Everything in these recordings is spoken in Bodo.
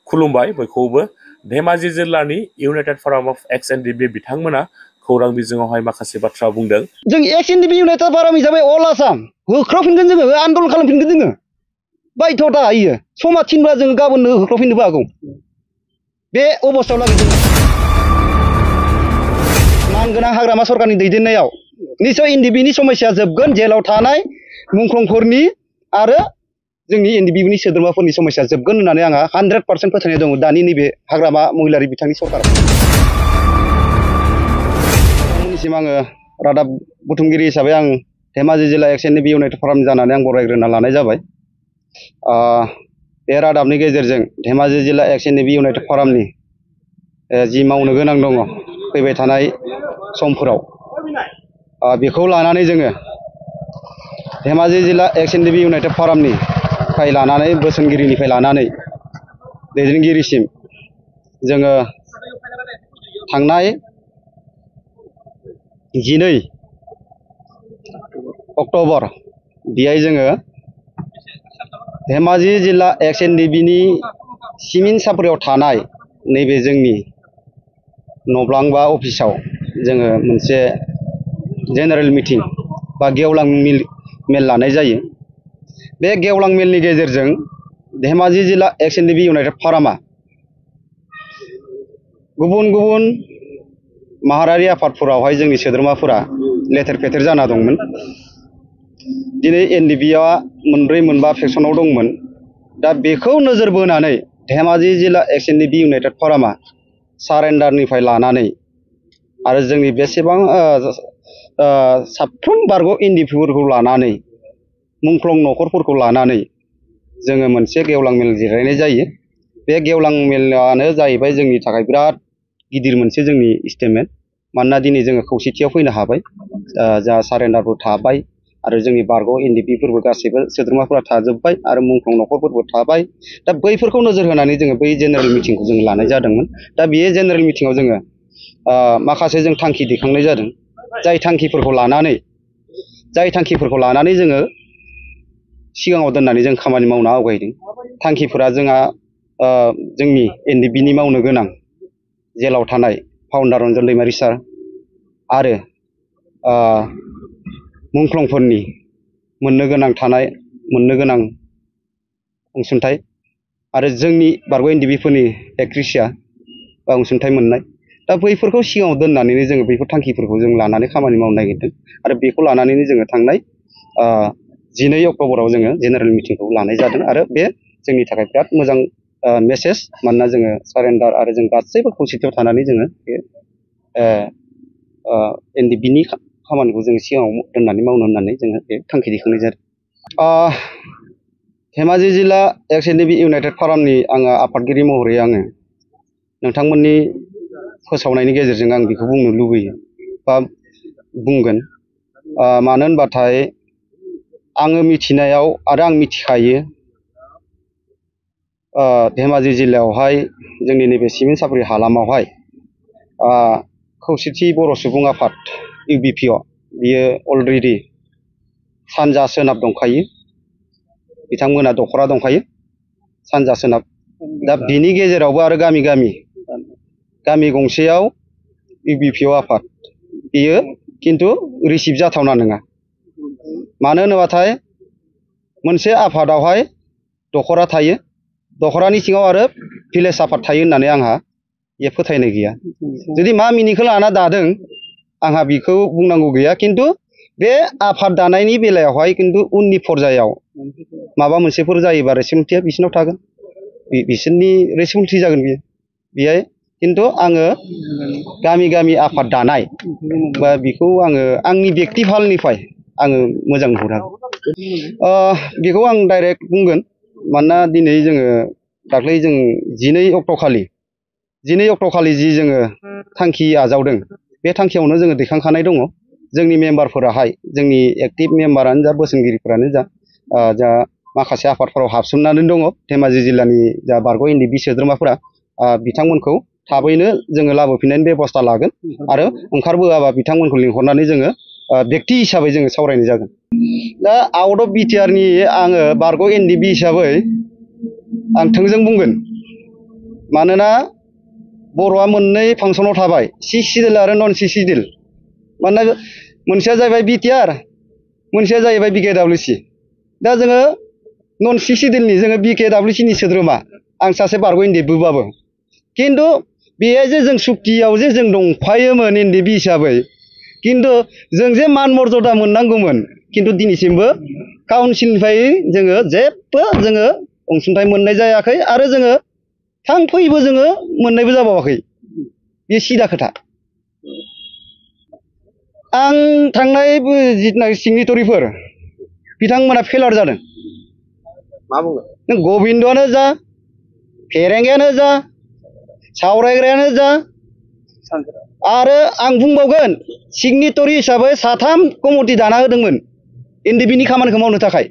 खुलुमबाय बयखौबो धेमाजि जिल्लानि इउनाइटेड फराम अफ एक्स एनडिबि बिथांमोना खौरां बिजोङावहाय माखासे बाथ्रा बुंदों। जों एक्स एनडिबि इउनाइटेड फराम हिसाबै अल आसाम होख्रावफिनगोन जोङो आन्दलन खालामफिनगोन जोङो बायध'था होयो समा थिनब्ला जोङो गाबोननो होख्रावफिननोबो हागौ बे अबस्थायाव लागै जों मानगोनां हाग्रामा सरकारनि दैदेननायाव निश्चय एनडिबिनि समस्या जोबगोन जेलाव थानाय मुंख्लंफोरनि आरो जोंनि एनडिबिनि सोद्रोमाफोरनि समस्या जोबगोन होननानै आंहा 100% फोथायनाय दङ दानि नैबे हाग्रामा महिलारि बिथांनि सरकार नोंथांमोननिसिम आङो रादाब बुथुमगिरि हिसाबै आं धेमाजि जिल्ला एक्स एनडिबि इउनाइटेड फराम जानानै आं बरायग्रोना लानाय जाबाय। बे रादाबनि गेजेरजों धेमाजि जिल्ला एक्स एनडिबि इउनाइटेड फरामनि जि मावनो गोनां दङ फैबाय थानाय समफोराव बेखौ लानानै जोङो धेमाजि जिल्ला एक्स एनडिबि इउनाइटेड फरामनिफ्राय लानानै बोसोनगिरिनिफ्राय लानानै दैदेनगिरिसिम जोङो थांनाय 12 अक्ट'बर बेहाय जोङो धेमाजि जिल्ला एक्स एनडिबिनि सिमिन सापरियाव थानाय नैबे जोंनि नब्लां बा अफिसाव जोङो मोनसे जेनेरेल मिटिं बा गेवलां मेल लानाय जायो। बे गेवलां मेलनि गेजेरजों धेमाजि जिल्ला एक्स एनडिबि इउनाइटेड फरामा गुबुन गुबुन माहारियारि आफादफोरावहाय जोंनि सोद्रोमाफोरा लेथेर फेथेर जाना दंमोन। दिनै एनडिबिआ 4-5 फेक्सनाव दंमोन। दा बेखौ नोजोर बोनानै धेमाजि जिल्ला एक्स एनडिबि इउनाइटेड फरामा सारेन्डारनिफ्राय लानानै आरो जोंनि बेसेबां साफ्रोम बारग' एनडिबिफोरखौ लानानै मुंख्लं न'खरफोरखौ लानानै जोङो मोनसे गेवलां मेल जिरायनाय जायो। बे गेवलां मेलानो जाहैबाय जोंनि थाखाय बिराद गिदिर मोनसे जोंनि स्टेटमेन्ट मानोना दिनै जोङो खौसेथियाव फैनो हाबाय जा सारेन्डारबो थाबाय आरो जोंनि बारग' एनडिबिफोरबो गासैबो सोद्रोमाफोरा थाजोब्बाय आरो मुंख्लं न'खरफोरबो थाबाय। दा बैफोरखौ नोजोर होनानै जोङो बै जेनेरेल मिटिंखौ जों लानाय जादोंमोन। दा बे जेनेरेल मिटिङाव जोङो माखासे जों थांखि दैखांनाय जादों जाय थांखिफोरखौ लानानै जोङो सिगाङाव दोननानै जों खामानि मावनो आवगायदों। थांखिफोरा जोंहा जोंनि एनडिबिनि मावनो गोनां जेलाव थानाय फाउन्डार रन्जन दैमारि सार आरो मुंख्लंफोरनि मोननो गोनां अनसुंथाइ आरो जोंनि बारग' एनडिबिफोरनि एक्रेसिया बा अनसुंथाइ मोननाय दा बैफोरखौ सिगाङाव दोननानैनो जोङो बैफोर थांखिफोरखौ जों लानानै खामानि मावनो नागिरदों आरो बेखौ लानानैनो जोङो थांनाय 12 अक्ट'बराव जोङो जेनेरेल मिटिंखौ लानाय जादों आरो बे जोंनि थाखाय बिराद मोजां मेसेज मानोना जोङो सारेन्डार आरो जों गासैबो खौसेथियाव थानानै जोङो बे एनडिबिनि खामानिखौ जोङो सिगाङाव दोननानै मावनो होननानै जोङो बे थांखि दैखांनाय जादों। धेमाजि जिल्ला एक्स एनडिबि इउनाइटेड फरामनि आङो आफादगिरि महरै आङो नोंथांमोननि फोसावनायनि गेजेरजों आं बेखौ बुंनो लुबैयो बा बुंगोन मानो होनबाथाय आङो मिथिनायाव आरो आं मिथिखायो धेमाजि जिल्लायावहाय जोंनि नैबे सिमेन्ट सापरि हालामावहाय खौसेथि बर' सुबुं आफाद इउबिपिअ बियो अलरेडि सानजा सोनाब दंखायो बिथांमोना दखरा दंखायो सानजा सोनाब दा बिनि गेजेरावबो आरो गामि गंसेयाव इउबिपिअ आफाद बियो खिन्थु रिसिभ जाथावना नङा। मानो होनोबाथाय मोनसे आफादावहाय दखरा थायो दखरानि सिङाव आरो भिलेज आफाद थायो होननानै आंहा बे फोथायनाय गैया। जुदि मा मिनिंखौ लाना दादों आंहा बेखौ बुंनांगौ गैया खिन्थु बे आफाद दानायनि बेलायावहाय खिन्थु उननि पर्यायाव माबा मोनसेफोर जायोबा रेसपन्सिबिलिटिया बिसोरनाव थागोन बिसोरनि रेसपन्सिबिलिटि जागोन बियो बेहाय खिन्थु आङो गामि आफाद दानाय बा बेखौ आङो आंनि बेक्ति फालनिफ्राय आङो मोजां नुहुरा बेखौ आं डाइरेक्ट बुंगोन मानोना दिनै जोङो दाख्लै जों 12 अक्ट'खालि जि जोङो थांखि आजावदों बे थांखियावनो जोङो दैखांखानाय दङ। जोंनि मेम्बारफोराहाय जोंनि एक्टिभ मेम्बारानो जा बोसोनगिरिफोरानो जा माखासे आफादफोराव हाबसोमनानै दङ धेमाजि जिल्लानि जा बारग' एनडिबि सोद्रोमाफोरा बिथांमोनखौ थाबैनो जोङो लाबोफिननायनि बेबस्था लागोन आरो ओंखारबोआबा बिथांमोनखौ लिंहरनानै जोङो बेक्ति हिसाबै जोङो सावरायनाय जागोन। दा आउट अफ बिटिआरनि आङो बारग' एनडिबि हिसाबै आं थोंजों बुंगोन मानोना बर'आ मोननै फांसनाव थाबाय सि सिडिउल आरो नन सि सिडिउल मानोना मोनसेया जाहैबाय बिटिआर मोनसेया जाहैबाय बिकेडब्लिउसि दा जोङो नन सि सिडिउलनि जोङो बिकेडब्लिउसिनि सोद्रोमा आं सासे बारग' एनडिएफबोबाबो खिन्थु बेहाय जे जों सुक्तियाव जे जों दंफायोमोन एनडिएफबि हिसाबै खिन्थु जों जे मान मर्यादा मोननांगौमोन खिन्थु दिनैसिमबो काउन्सिलनिफ्राय जोङो जेबो जोङो अनसुंथाइ मोननाय जायाखै आरो जोङो थांफैबो जोङो मोननायबो जाबावाखै बे सिदा खोथा आं थांनाय जिथुनाखि सिगनेटरिफोर बिथांमोना फेलार जादों मा बुङो नों गबिन्दआनो जा फेरेंगायानो जा सावरायग्रायानो जा आरो आं बुंबावगोन सिगनेटरि हिसाबै 3 कमिटि दाना होदोंमोन एनडिएफबिनि खामानिखौ मावनो थाखाय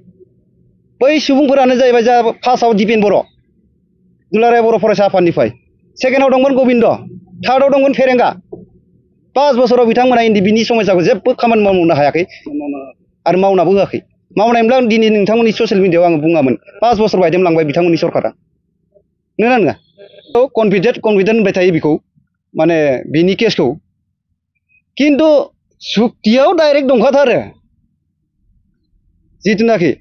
बै सुबुंफोरानो जाहैबाय जा फार्स्टआव दिपेन बर' दुलाराय बर' फरायसा आफादनिफ्राय सेकेन्डआव दंमोन गबिन्द थार्डआव दंमोन फेरेंगा 5 बोसोराव बिथांमोना एनडिएफबिनि समस्याखौ जेबो खामानि मावनो हायाखै आरो मावनाबो होआखै मावनायमोनब्ला दिनै नोंथांमोननि ससियेल मिडियाआव आङो बुङामोन 5 बोसोर बायदेमलांबाय बिथांमोननि सरकारा नोंना नङा कनफिडेन्ट होनबाय थायो बेखौ माने बिनि केसखौ खिन्थु सुक्तियाव डाइरेक्ट दंखाथारो जिथुनाखि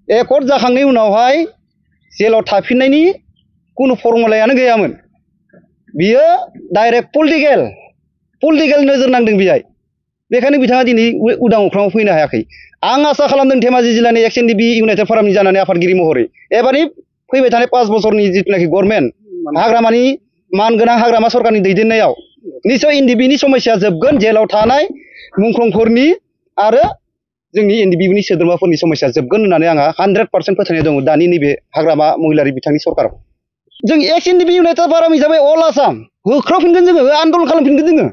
एकर्ड जाखांनायनि उनावहाय जेलाव थाफिननायनि खुनु फर्मुलायानो गैयामोन बियो डाइरेक्ट पलिटिकेल नोजोर नांदों बेहाय बेखायनो बिथाङा दिनै उदां अख्राङाव फैनो हायाखै आं आसा खालामदों धेमाजि जिल्लानि एक्स एनडिएफबि इउनाइटेड फरामनि जानानै आफादगिरि महरै एबारनि फैबाय थानाय 5 बोसोरनि जिथुनाखि गभर्नमेन्ट हाग्रामानि मानगोनां हाग्रामा सरकारनि दैदेननायाव निस्सय एनडिएफबिनि समस्या जोबगोन जेलाव थानाय मुंख्लंफोरनि आरो जोंनि एनडिएफबिनि सोद्रोमाफोरनि समस्या जोबगोन होननानै आंहा 100% फोथायनाय दङ दानि नैबे हाग्रामा महिलारि बिथांनि सरकाराव जों एक्स एनडिएफबि इउनाइटेड फराम हिसाबै अल आसाम होख्रावफिनगोन जोङो आन्दलन खालामफिनगोन जोङो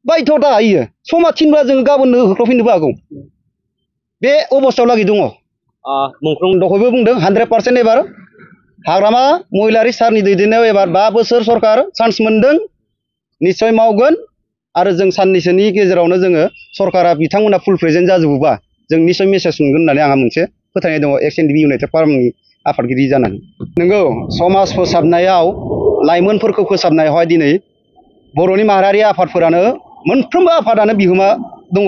बायध'था होयो समा थिनब्ला जोङो गाबोननो होख्रावफिननोबो हागौ बे अबस्थायाव लागै दङ मुंख्लं दहायबो बुंदों 100% एबार हाग्रामा महिलारि सारनि दैदेननायाव एबार 5 बोसोर सरकार चान्स मोनदों निस्सय मावगोन आरो जों साननैसोनि गेजेरावनो जोङो सरकारा बिथांमोना फुल प्रेजेन्ट जाजोबोबा जों निस्सय मेसेज मोनगोन होननानै आंहा मोनसे फोथायनाय दङ एक्स एनडिएफबि इउनाइटेड फरामनि आफादगिरि जानानै नंगौ समाज फोसाबनायाव लाइमोनफोरखौ फोसाबनायावहाय दिनै बर'नि माहारियारि आफादफोरानो मोनफ्रोमबो आफादानो बिहोमा दङ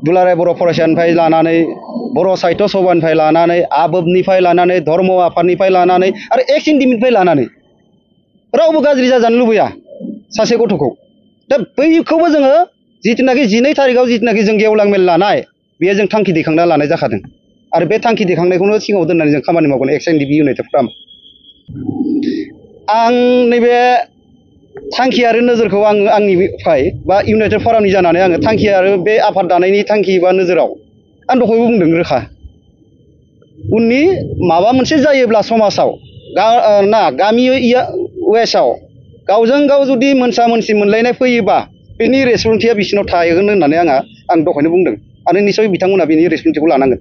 दुलाराय बर' फरायसानिफ्राय लानानै बर' साहित्य सभानिफ्राय लानानै आबोबनिफ्राय लानानै धर्म आफादनिफ्राय लानानै आरो एक्स एनडिएफबिनिफ्राय लानानै रावबो गाज्रि जाजानो लुबैया सासे गथ'खौ दा बैखौबो जोङो जिथुनाखि 12 थारिखआव जिथुनाखि जों गेवलां मेल लानाय बेयो जों थांखि दैखांना लानाय जाखादों आरो बे थांखि दैखांनायखौनो सिगाङाव दोननानै जों खामानि मावगोन एक्स एनडिएफबि इउनाइटेड फराम आं नैबे थांखि आरो नोजोरखौ आं आंनिफ्राय बा इउनाइटेड फरामनि जानानै आङो थांखि आरो बे आफाद दानायनि थांखि बा नोजोराव आं दहायबो बुंदों रोखा उननि माबा मोनसे जायोब्ला समाजाव गामि वेस्टआव गावजों गाव जुदि मोनसा मोनसि मोनलायनाय फैयोबा बेनि रेसपन्सिबिलिटिया बिसिनाव थागोन होननानै आं दहायनो बुंदों आरो निस्सय बिथांमोना बेनि रेसपन्सिबिलिटिखौ लानांगोन